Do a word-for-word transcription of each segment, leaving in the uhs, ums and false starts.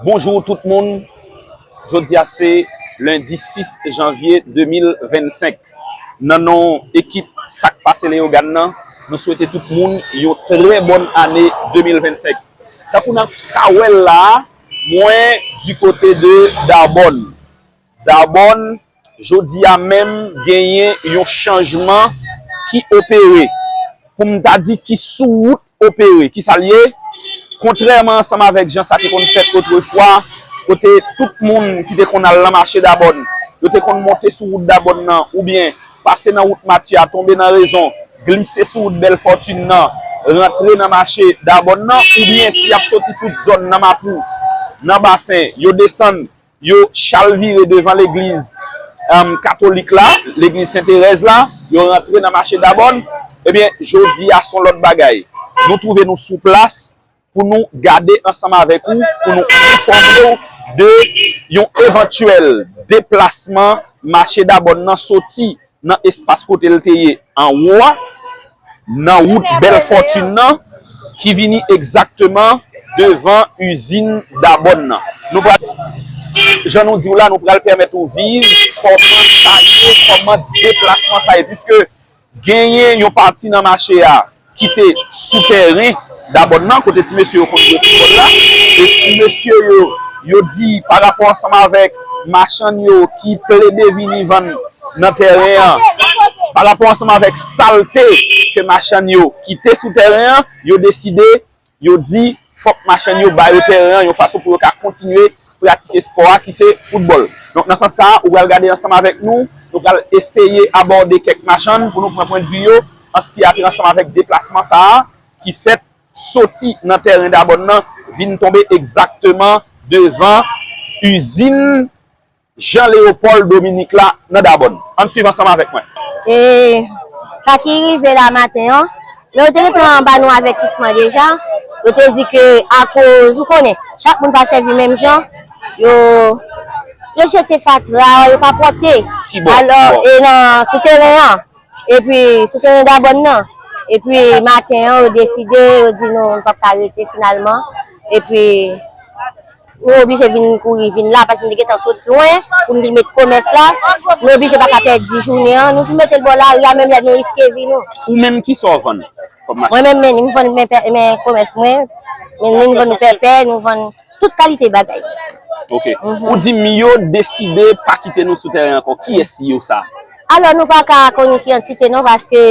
Bonjou tout moun. Jodi a se lendi sis janvye de mil vennsenk. Nan non ekip Sak Pase Leyogàn nan, nou swete tout moun yon trè bòn ane de mil vennsenk. Tankou n ap ka wè l la a, mwen di kote de Dabòn. Dabòn, jodi a menm genyen yon chanjman ki opere. Pou m ta di ki sou wout opere. Kisa l ye? Kontrèman ansanm avèk jan sa te konn fèt otrefwa, kote tout moun ki te konn al nan mache Dabòn, yo te konn monte sou wout Dabòn nan, oubyen pase nan wout Matye a, tonbe nan Rezon, glise sou wout Bèl Fòtin nan, rantre nan mache Dabòn nan, oubyen si y ap soti sou zòn nan Mapou, nan Basen, yo desann, yo chalvire devan legliz, em, katolik la, legliz Sen Terèz la, yo rantre nan mache Dabòn, ebyen, jodi a, se yon lòt bagay. Nou twouve nou sou plas pou nou gade ansanm avèk ou, pou nou enfòme w de yon evantyèl deplasman mache Dabòn nan soti nan espas kote l te ye anwo a, nan wout Bèl Fòtin nan, ki vini egzakteman devan izin Dabòn nan. Nou pral, jan nou di w la, nou pral pèmèt ou viv kòman sa ye, kòman deplasman sa ye, piske genyen yon pati nan mache a ki te sou tèren Dabòn nan, kote ti mesye yo konn jwe foutbòl la, e ti mesye yo, yo di, parapò ansanm avèk machann yo ki plede vini vann nan tèren an, parapò ansanm avèk salte ke machann yo ki te sou tèren an, yo deside, yo di, fòk machann yo ba yo tèren an yon fason pou yo ka kontinye pratike espò a ki se foutbòl. Donk, nan sans sa a, ou pral gade ansanm avèk nou, nou pral eseye abòde kèk machann pou nou pran pwennvi yo an se ki a trait ansanm avèk deplasman sa a ki fèt soti nan tèren Dabòn nan, vin tonbe egzakteman devan izin Jean Léopold Dominique la nan Dabòn. Ann swiv ansanm avèk mwen. E sa ki rive la maten an, men yo te gentan ba nou avètisman deja. Yo te di ke akoz, ou konnen, chak moun pa sèvi menm jan, yo, yo jete fatra, yo pa pote. Ki bò? Alò, e nan, sou teren an. Epi, sou teren Dabòn nan. Epi, maten an, yo deside, yo di nou, nou p ap ka rete finalman. Epi, nou oblije vin kouri, vin la, paske nou te gentan sot lwen pou nou vin met komès la. Nou oblije pa ka pèdi jounen an. Nou vin mete l bò lari a, menm lè nou riske vi nou. Ou menm, kisa w vann kòm machann? Mwen menm, men, m vann men, men komès mwen. Men, nou vann nou pèpè, nou vann tout kalite bagay. Ok. Mhm. Ou di m yo deside pa kite nou sou tèren ankò. Kiyès yo sa? Alò, nou pa ka konn ki antite non, paske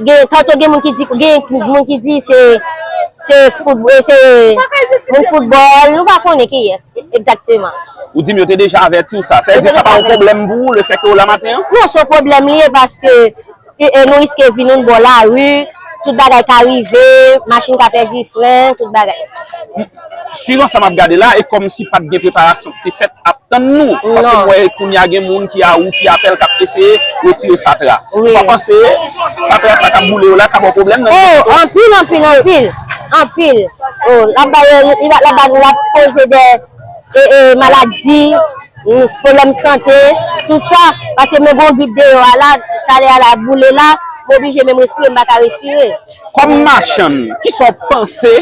gen, tanto gen moun ki di, gen moun ki di se, se foutbòl, se moun foutbòl, nou pa konnen kiyès egzakteman. Ou di m yo te deja avèti w sa. Sa vle di sa pa yon pwoblèm pou ou, lefètke w la maten an? Non, se yon pwoblèm li ye, paske e, e nou riske vi nou bò lari, tout bagay ka rive, machin ka pèdi fren, tout bagay. Swivan sa m ap gade la, e kòmsi pa t gen preparasyon ki te fèt ap tann nou. Paske m wè kounye a gen moun ki a ou ki apèl k ap eseye retire fatra. Ou pa panse fatra sa k ap boule yo la ka ba w pwoblèm nan? Oh, anpil, anpil, anpil. Anpil. Oh, l ap ba yo, l ap ba nou, l ap koze de e, e, maladi, pwoblèm sante, tout sa, paske mwen gen yon grip deyò a la, talè a la boule la, m oblije menm respire, m pa ka respire. Kòm machann, kisa w panse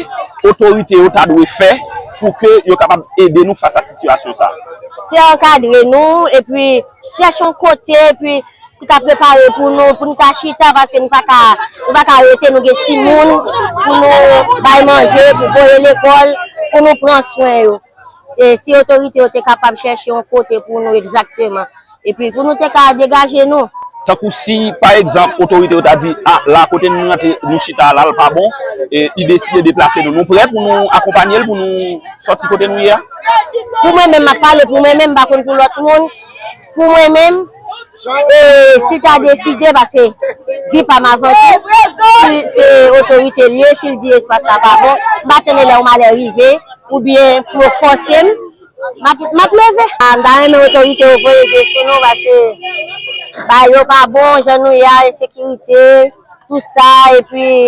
otorite yo ta dwe fè pou ke yo kapab ede nou fas a sitiyasyon sa a? Se ankadre nou, epi chèche yon kote, epi pou ta prepare pou nou, pou nou ta chita, paske nou pa ka, nou pa ka rete, nou gen timoun pou nou bay manje, pou voye lekòl, pou nou pran swen yo. E si otorite yo te kapab chèche yon kote pou nou egzakteman, epi pou nou te ka degaje nou. Tankou si, pa egzanp, otorite yo ta di, a, la kote nou rantre, nou chita a la, l pa bon, e li deside deplase nou. Nou prè pou nou akonpanye l, pou nou sòti kote nou ye a? Pou mwen menm, m ap pale pou mwen menm, m pa konn pou lòt moun. Pou mwen menm, e, si ta deside, paske vi pa m avan tou, si se otorite l ye, si l di espas la pa bon, m pa tande lè yon malè rive, oubyen pou yo fòse m, m ap, m ap leve. A, m ta renmen otorite yo voye de sou nou, paske bagay yo pa bon, jan nou ye a, ensekirite, tout sa, epi,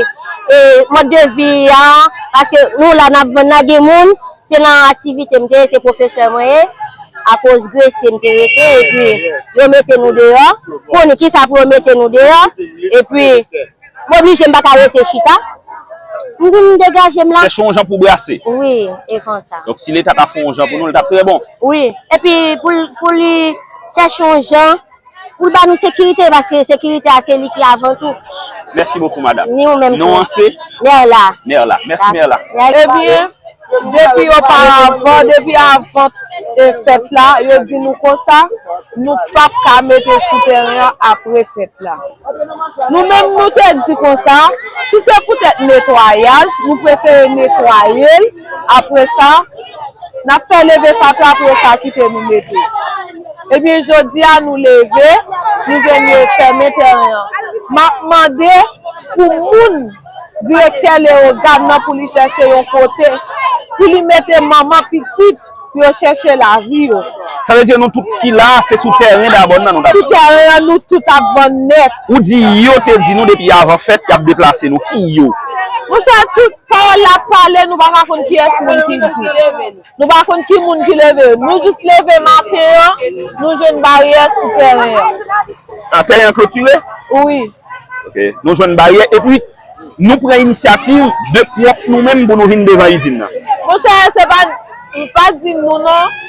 e, mòd de vi a, paske nou la n ap vann la, gen moun, se nan aktivite m te ye, se pwofesè mwen ye, akoz gresye m te rete, epi yo mete nou deyò, konnen kisa pou yo mete nou deyò, epi m oblije m pa ka rete chita, M vin degaje m la. Chèche yon jan pou brase. Wi, e konsa. Donk si Leta ta fè yon jan pou nou, li t ap trè bon. Wi, epi pou l- pou li chèche yon jan pou l ba nou sekirite, paske sekirite a se li ki avan tou. Mèsi bokou madanm. Ni ou menm tou. Non an se? Merla. Merla. Mèsi Merla. Ebyen, depi oparavan, depi avan fèt la, yo di nou konsa, nou p ap ka mete sou teren an apre fèt la. Nou menm nou te di konsa, si se poutèt netwayaj, nou prefere netwaye l, apre sa, n ap fè leve fatra pou yo ka kite nou mete. Ebyen jodi a nou leve, nou jwenn yo fèmen teren an. M ap mande pou moun direktè Leyogàn nan pou li chèche yon kote pou li mete manman pitit pou yo chèche lavi yo. Sa vle di nou tout ki la se sou tèren dabòn nan nou t ap. Sou tèren an nou tout ap vann nèt. Ou di yo te di nou depi avan fèt y ap deplase nou. Ki yo? Monchè tout pawòl la ap pale nou pa ka konn kiyès moun ki di. Nou pa konn ki moun ki leve yo. Nou jis leve maten an, nou jwenn baryè sou tèren an. A tèren an klotire? Wi. Ok. Nou jwenn baryè epi nou pran inisyativ de pwòp nou menm pou nou vin devan izin nan. Monchè, se pa, pa di nou non.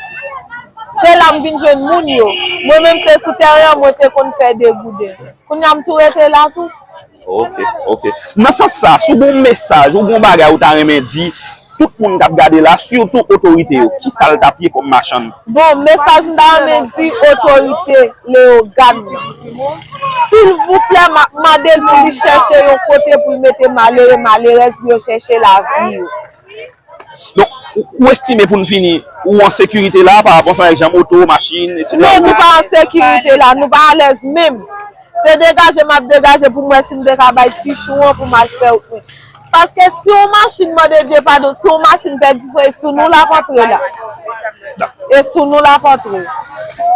Se la m vin jwenn moun yo. Mwen menm se sou tèren an mwen te konn fè degouden. Kounye a m tou rete la tou. Ok, ok. Nan sans sa, si w gen yon mesaj, ou gen yon bagay ou ta renmen di tout moun k ap gade la, sitou otorite yo, kisa l t ap ye kòm machann? Bon, mesaj m ta renmen di otorite Leyogàn yo, silvouplè, m ap mande l pou li chèche yon kote pou l mete malere, malerèz pou yo chèche lavi yo. Donk, ou, ou estime pou n fini, ou an sekirite la pa rapò ansanm avèk jan moto, machin, etsetera? Non, nou pa an sekirite la, nou pa alèz menm. Se degaje m ap degaje pou m wè si m te ka bay ti chou an pou m al fè wout mwen. Paske si yon machin mande Dye padon, si yon machin pèdi fren, e sou nou l ap antre la. E sou nou l ap antre.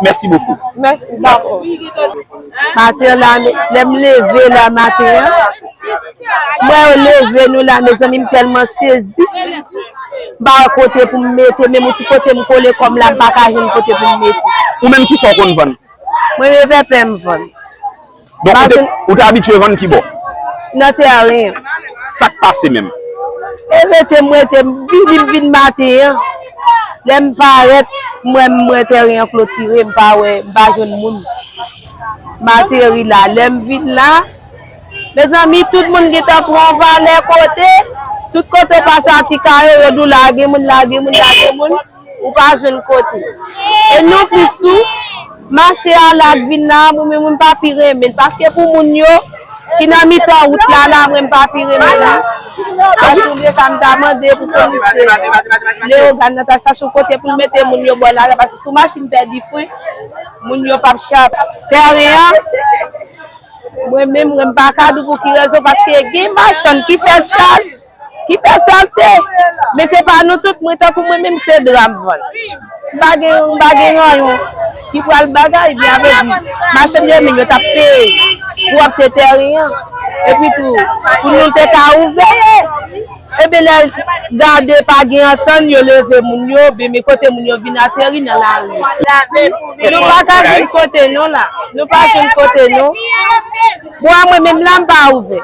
Mèsi bokou. Mèsi, dakò. Maten la, lè m leve la maten an, m wè yo leve nou la, mezanmi, m tèlman sezi. M pa wè kote pou m mete, menm yon ti kote m kole kò m la, m pa ka jwenn kote pou m mete. Ou menm kisa w konn vann? Mwen menm pèpè m vann. Donk ou te, ou te abitye vann ki bò? Nan tèren an. Sa k pase menm? E rete m rete, m vini m vin maten an. Lè m parèt, m wè m wè tèren an klotire, m pa wè, m pa jwenn moun. M ateri la. Lè m vin la, mezanmi, tout moun gentan pran valè kote. Tout kote w pase a ti kayo, yo di w lage moun, lage moun, lage moun. Ou pa jwenn kote. E non plis tou, mache a la k vin la, mwen menm mwen pa pi renmen l. Paske pou moun yo ki nan mitan wout la la, mwen m pa pi renmen l. Antouka m ta mande pou polis Leyogàn nan ta chache yon kote pou l mete moun yo bò la la, paske si yon machin pèdi fren, moun yo p ap chape. Tèren an, mwen menm, mwen m pa ka di w pou ki rezon, paske gen machann ki fè sal, ki fè salte. Men se pa nou tout, mwen tankou mwen menm se dra m vann. M pa gen, m pa gen ranyon ki pral bagay, byen vle di, machann yo menm yo t ap peye pwòpte tèren an. Epi tou, pou nou te ka ouvè, ebyen lè gade pa gen antann, yo leve moun yo, byen men kote moun yo vin ateri nan lari. Nou pa ka jwenn kote non la. Nou pa jwenn kote non. Bon, a mwen menm la, m pa ouvè.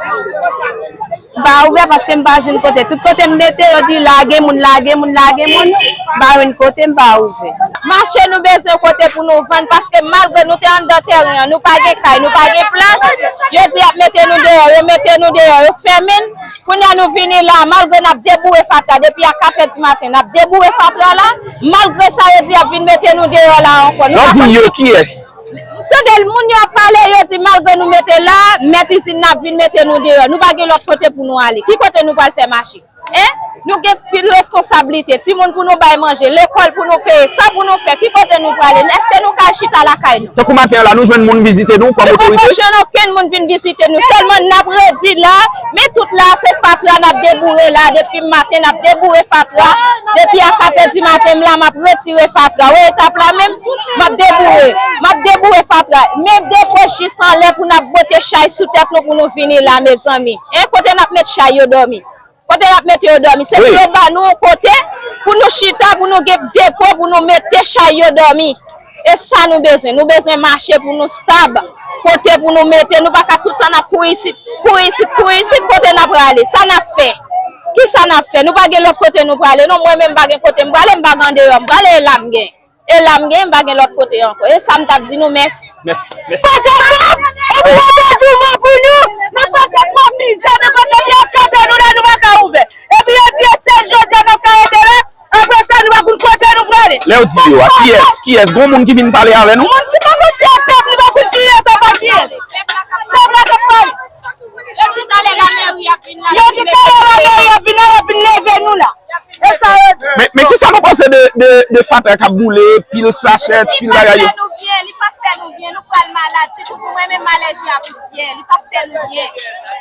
M pa ouvè paske m pa jwenn kote. Tout kote m mete, yo di lage moun, lage moun, lage moun. M pa jwenn kote, m pa ouvè. Mache nou bezwen kote pou nou vann paske malgre nou te anndan tèren an, nou pa gen kay, nou pa gen plas. Yo di y ap mete nou deyò, yo mete nou deyò, yo fèmen n. Kounye a nou vini la, malgre n ap deboure fatra depi a kat è di maten, n ap deboure fatra la. Malgre sa, yo di y ap vin mete nou deyò la ankò. Nou pa konn. Lè w di yo, kiyès? Tande l, moun yo ap pale, yo di malgre nou mete la, mèt izin nan ap vin mete nou deyò. Nou pa gen lòt kote pou nou ale. Ki kote nou pral fè mache? Hein? Nou gen pil reskonsablite. Timoun pou nou bay manje, lekòl pou nou peye, sa pou nou fè. Ki kote nou prale? Èske nou ka al chita lakay nou? Tankou maten an la, nou jwenn moun vizite nou kòm otorite? Nou poko jwenn okenn moun vin vizite nou. Sèlman n ap redi la, men tout la se fatra n ap deboure la. Depi maten n ap deboure fatra. Depi a kat è di maten m la, m ap retire fatra. Ou wè eta m la menm? M ap deboure. M ap deboure fatra. Men depo jis anlè pou n ap bote chay sou tèt nou pou nou vini la, mezanmi. Hein, kote n ap met chay yo dòmi? Kote n ap mete yo dòmi? Se pou yo ba nou yon kote pou nou chita, pou nou gen depo, pou nou mete chay yo dòmi. E sa nou bezwen. Nou bezwen mache pou nou stab. Kote pou nou mete, nou pa ka tout tan n ap kouri isit, kouri isit, kouri isit, kote n ap prale? Sa n ap fè? Kisa n ap fè? Nou pa gen lòt kote nou prale, non. Mwen menm, m pa gen kote m prale, m pa gen andeyò m prale, e la m gen. E la m gen, m pa gen lòt kote ankò. E sa m t ap di nou, mèsi. Mèsi, mèsi. Pote pòp, epi yo pa di yon mo pou nou. Nou pote pòp mizè, nou pote byen kote nou la, nou pa ka ouvè. Epi yo di e se jodi a n ap ka rete la, apre sa nou pa konn kote nou prale. Lè yo di yo a, kiyès, kiyès? Gon moun ki vin pale avè nou? Moun ki pa konn si a pèp, nou pa konn kiyès, a pa kiyès. Pèp la k ap pale. Yo di talè la mèri ap vin la. Yo di talè la mèri ap vin la, y ap vin leve nou la. E sa yo di. Men, men kisa nou panse de, de, de fatra k ap boule, pil sachè, pil bagay yo? Li p ap fè nou byen, li p ap fè nou byen, nou pral malad. Sitou pou mwen menm, m alèji a pousyè, li p ap fè nou byen.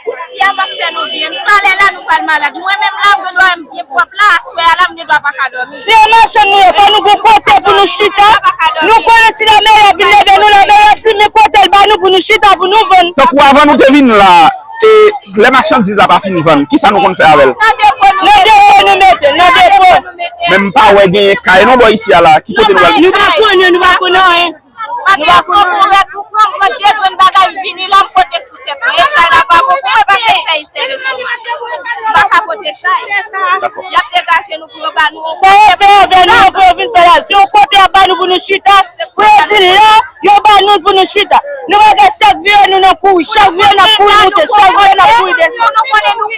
Pousyè p ap fè nou byen. Talè la, nou pral malad. Mwen menm la, mwen dwa m byen pwòp la, aswè a la, m gen dwa pa ka dòmi. Se yon machann nou ye, fò nou gon kote pou nou chita. Nou konnen si lameri ap vin leve nou, lameri ap di men kote l ba nou pou nou chita, pou nou vann. Tankou avan nou te vin la, e lè machandiz la pa fin vann, kisa nou konn fè avè l? Nan depo nou mete, nan depo. Men m pa wè genyen kay non bò isi a la. Ki kote nou pral? Nou pa konnen, nou pa konnen anyen. Paske yon son pou rèt, ou pran, m pran de grenn bagay, m vini la, m pote sou tèt mwen. E chay la pa bon pou mwen, paske fèy sève sou mwen. M pa ka pote chay. Dakò. Y ap degaje nou pou yo ba nou yon kote. Sa yo fè avè nou, pou yo vin fè la. Se yon kote y ap ba nou pou nou chita, pou yo di lè yo ba nou pou nou chita. Nou pa ka chak vire nou nan kouri, chak vire n ap kouri moute, chak vire n ap kouri desann. Nou konnen nou